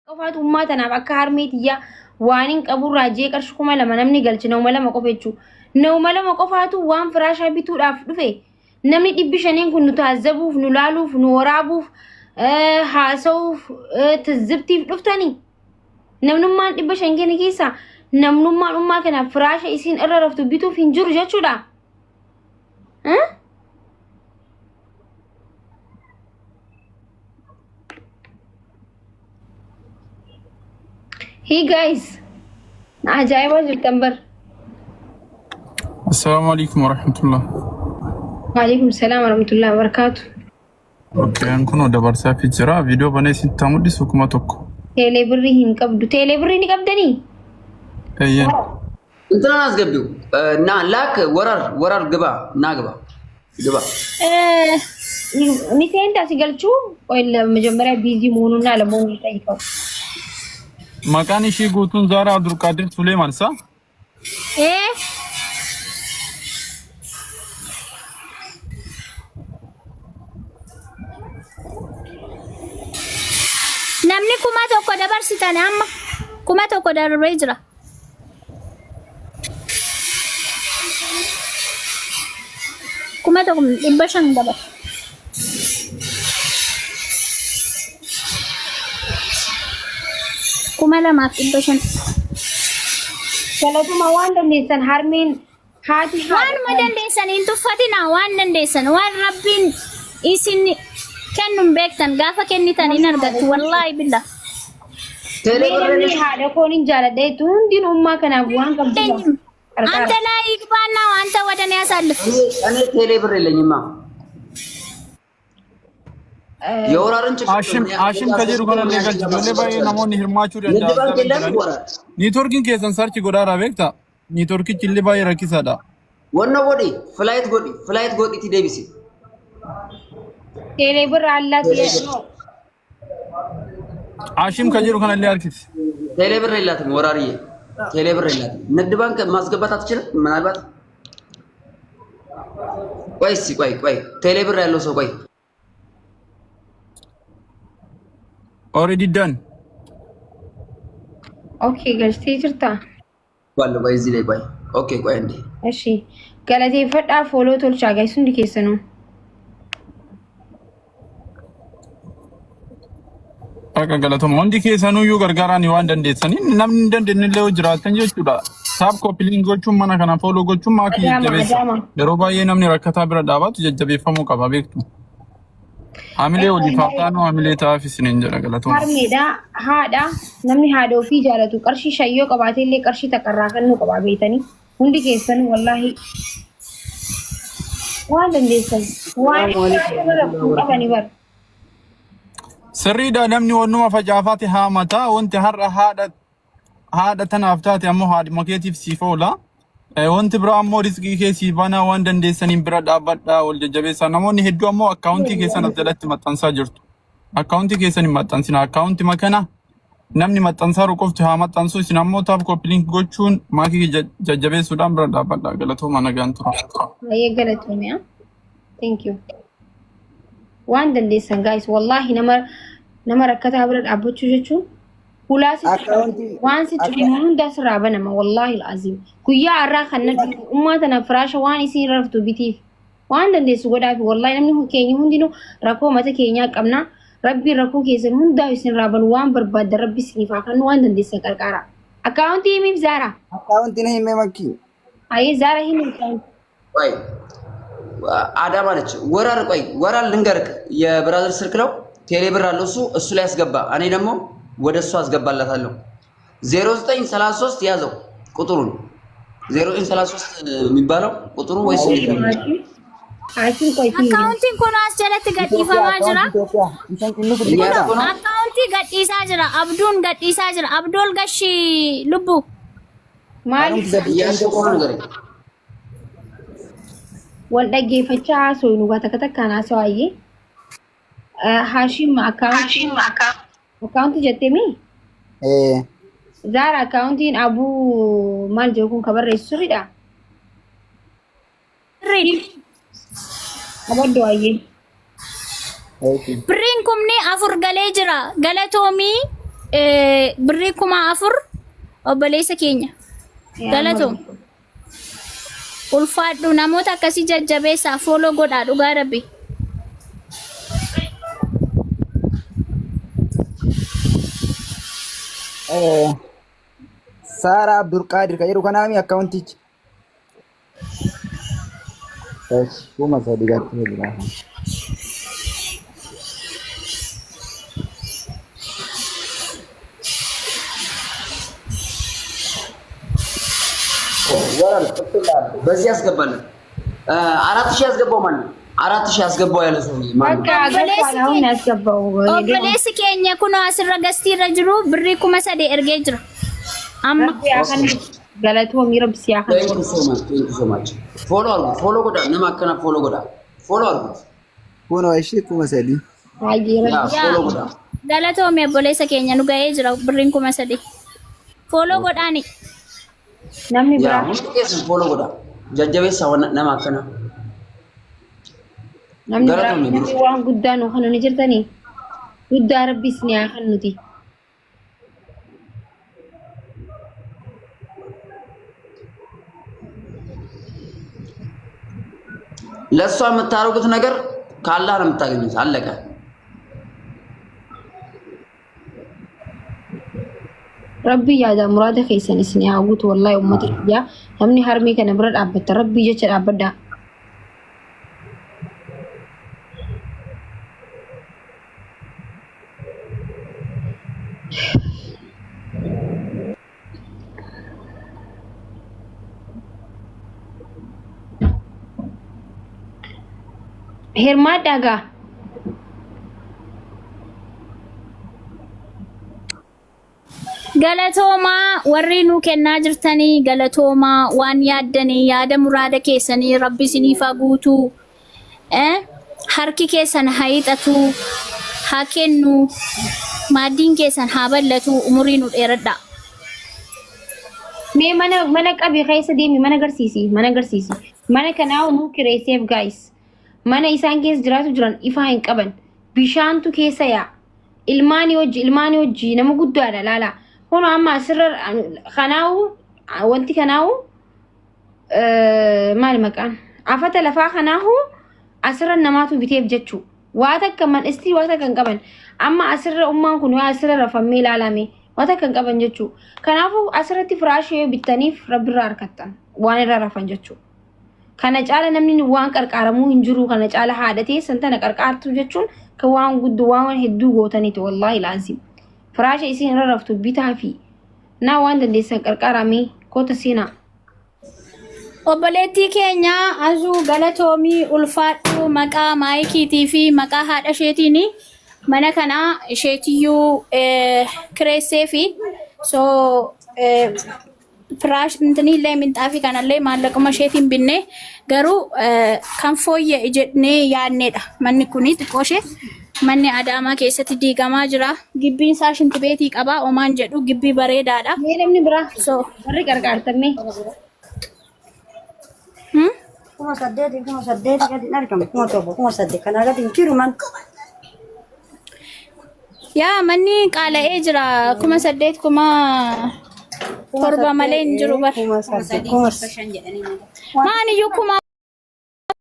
Qofaatu ummaa tanaaf akka harmee tiyyaa waan hin qaburraa jee qarshi 2000 namni galche nama lama qofa jechuudha. Nama lama qofaatu waan firaashaa bituudhaaf dhufe. Namni dhibbi shaniin kun nu taazzabuuf, nu laaluuf, nu waraabuuf, haasa'uuf, tazzibtiif dhuftanii. Namnummaan 500 keenya keessaa namnummaan ummaa kanaaf firaasha isiin irra raftu bituuf hin jiru jechuudha. Hey guys, ajaa'ibaa jirtan bar. Assalamu alaikum warahmatullah. Waalaikum salaam warahmatullahi wabarakatuh. Okay, an kunoo dabarsaa fi jira. Viidiyoo banee sitti haa mul'isu 1000. Teelee birrii hin qabdu. Teelee birrii ni qabdanii? Eeyyeen. እንትናን አስገቢው እና ላክ ወራር ወራር ግባ እና ግባ ግባ Ni seentaa si galchuu ቆይ መጀመሪያ ቢዚ መሆኑና አለመሆኑን ጠይቀው። Maqaan ishii guutuun Zaaraa Abdulqaadir Suleeman sa? Ee. Namni 1000 dabarsitan amma 1000 darbee jira. 1500 dabar. 2500. Galatuma waan dandeessan harmeen haati Waanuma dandeessan hin tuffatina waan dandeessan waan rabbiin isin kennu hin beektan gaafa kennitan hin argattu wallaahi billah. Mee namni haadha koon hin jaaladha jettu hundinuu ummaa kanaaf waan qabdu አንተ qarqaara. ላይ ይግባና አንተ ወደ እኔ ያሳልፍ። እኔ ቴሌ ብር የለኝማ። የወራርን ችግር Hashim Hashim ka jedhu kanallee galchi. Ijoollee baay'ee namoonni hirmaachuu ንግድ danda'an ባንክ jala የለም jirani. ወራር Niitoorkiin keessan sarchi godhaaraa beektaa? Niitoorkichi illee baay'ee rakkisaadha. ወኖ ጎዲ ፍላይት ጎዲ ፍላይት ጎዲ ቲ ደቢሲ Teelee birra allaatti Hashim ka jedhu kanallee harkisi. ቴሌ ብር የላትም ወራርዬ፣ ቴሌ ብር የላትም። ንግድ ባንክ ማስገባት አትችልም። ምናልባት ቆይ እስኪ ቆይ ቆይ ቴሌ ብር ያለው ሰው ቆይ Already done. Okay galchitee jirtaa? ባለው ቆይ እዚህ ላይ ቆይ ኦኬ ቆይ እንዴ እሺ galateeffadhaa fooloo tolchaa guys hundi keessanuu. Akka galatoma hundi keessanuyyuu gargaaraan waan dandeessaniin namni hin dandeenye illee yoo jiraatan jechuudha. Taap koppiliin gochuun mana kana fooloo gochuun maakii Adaama jajjabeessa. adaama. Yeroo baay'ee namni rakkataa bira dhaabatu jajjabeeffamuu qaba beektu. Hamilee waliif haa taanu hamilee ta'aaf isiniin jedha galatoma. Harmeedha haadha namni haadha ofii jaalatu qarshii shayyoo qabaatee illee qarshii takkarraa kennuu qaba beektanii hundi keessanuu wallaahi waan dandeessan waan irra rakkoo qabani bar. Sirriidha namni wannuma facaafaate haamata wanti har'a haadha haadha tanaaf taate ammoo haadhuma keetiif siif oola. Wanti biraa ammoo riskii kee siif banaa waan dandeessaniin bira dhaabbadhaa wal jajjabeessaa. Namoonni hedduu ammoo akkaawuntii keessan as jalatti maxxansaa jirtu. Akkaawuntii keessan hin maxxansina. Akkaawuntii makana namni maxxansaa qofti haa maxxansu isin ammoo taap koppiliink gochuun maakii jajjabeessuudhaan bira dhaabbadhaa. Galatooma nagaan tura. Baay'ee galatoomia. Thank you. Waan dandeessan guys wallahi nama nama rakkataa bira dhaabbachuu jechuun hulaa si Akkaawuntii waan si cufamu hunda sirraa banama wallahi alazim. Guyyaa har'aa kan namni ummaa tana firaasha waan isin raftu bitiif waan dandeessu godhaafi wallahi namni keenya hundinuu rakkoo mata keenyaa qabna. Rabbiin rakkoo keessan hundaa isin irraa banu waan barbaaddan rabbi isiniif haa kennu waan dandeessan qarqaara. Akkaawuntii himiif Zaara. Akkaawuntii na himee makkii. Ayyee Zaara himi akkaawuntii. ቆይ አዳማ ነች ወራር ቆይ ወራር ልንገርክ የብራዘር ስልክ ነው ቴሌ ብር አለው እሱ እሱ ላይ አስገባ እኔ ደግሞ ወደ እሱ አስገባላታለሁ 0933 ያዘው ቁጥሩን 0933 የሚባለው ቁጥሩ ወይስ Haashin qoy Akkaawuntiin kun as jalatti gadhiifamaa jira. Itoophiyaa isaan inni እያዝኩ guddifata. ነው Akkaawuntii gadhiisaa jira. Abduun gadhiisaa jira. Abduul Gashii lubbu. maaliif እያዝኩ ነው ንገረኝ wal dhaggeeffachaa haasofnu waa takka takkaan haasawaayyee. Haashim akkaawuntii jettee mi? Ee Zaara akkaawuntiin abuu maal jedhu kun ka barreessu sirriidha? Sirriidha. Qabaddu ayyee. Birriin 4,000 galee jira. Galatoomii Birrii 4000 obboleessa keenya. Galatoom. Ulfaadhu namoota akkasii jajjabeessaa follow godhaa dhugaa rabbi. Saaraa Abdulqaadir kan jedhu kanaami akkaawuntichi. 3000 galchee jira. ወራል በዚህ ያስገባለን። 4000 ያስገባው ማን ነው? 4000 ያስገባው ያለ ሰውዬ ማን ነው? በቃ ገብቷል። አሁን ያስገባው Obboleessi keenya kunoo asirra gastiirra jiru birrii 3000 ergee jira. Amma Rabbi haa kennu. Galatoomii Rabbi si haa kennu. Thank you so much thank you so much። Follow አድርጉት፣ follow godhaa nama akkana follow godhaa፣ follow አድርጉት። Kunoo ishee 3000. Baay'ee ያ Rabbi. Follow godhaa። Galatoomii obboleessa keenya nu ga'ee jira birriin 3000. Follow godhaani. Namni ያ biraa hundi keessan follow godhaa። Jajjabeessaa nama akkana namni biraa Galatoomii namni waan guddaa nu kennu ni jirtanii. Guddaa Rabbi isin haa kennuti. ለእሷ የምታደርጉት ነገር ከአላህ ነው የምታገኙት። አለቀ። Rabbi yaada muraada keessan isin haa guutu wallahi uummata kiyyaa namni harmee kana bira dhaabbatta Rabbii jecha dhaabbadhaa. Hirmaadhaa gaa. Galatoomaa warri nu kennaa jirtanii galatoomaa waan yaaddanii yaada muraada keessanii rabbi isiniif haa guutuu. Eh? Harki keessan haa hiixatu, haa kennu, maaddiin keessan haa bal'atu, umurii nu dheeradhaa. Mee mana mana qabi keessa deemi mana agarsiisi mana agarsiisi. Mana kanaa nuu kireesseef guys. Mana isaan keessa jiraatu jiran ifaa hin qaban. Bishaantu keessa yaa'a. Ilmaanii hojii ilmaanii hojii nama guddaadha laala. Kun amma asirra kanaawu wanti kanaawu maali maqaan afata lafaa kanaahu asirra namaatu biteef jechuu. Waa takka man istii waa takka hin qaban. Amma asirra ummaan kun waa asirra rafamee ilaalame waa takka hin qaban jechuu. Kanaafuu asirratti firaashii yoo bittaniif rabbirraa harkattan waan irra rafan jechuu. Kana caala namni waan qarqaaramuu hin jiru kana caala haadha teessan tana qarqaartuu jechuun kan waan guddoo waan hedduu gootaniiti wallaahi laazim. Firaasha isin irra raftu bitaa fi naa waan dandeessan qarqaaramee koota seenaa. Obboleettii keenya Azuu galatoomii ulfaadhu maqaa maayikiitii fi maqaa haadha isheetiin mana kana isheetiyyuu kireessee fi so firaash intinillee minxaafii kanallee maallaquma isheetiin binne garuu kan fooyya'e jennee yaadnedha. Manni kuni xiqqoo ishee manni Adaamaa keessatti diigamaa jira. Gibbiin isaa shintibeetii qaba. Omaan jedhu gibbii bareedaadha. Mee namni biraa So warri qarqaartamee hmm? 8000 8000 gadi hin argamu 1000 8000 kanaa gadi hin jiru man. Yaa manni qaala'ee jira 8000 7,000 malee hin jiru bar. 8000 Maan iyyuu kuma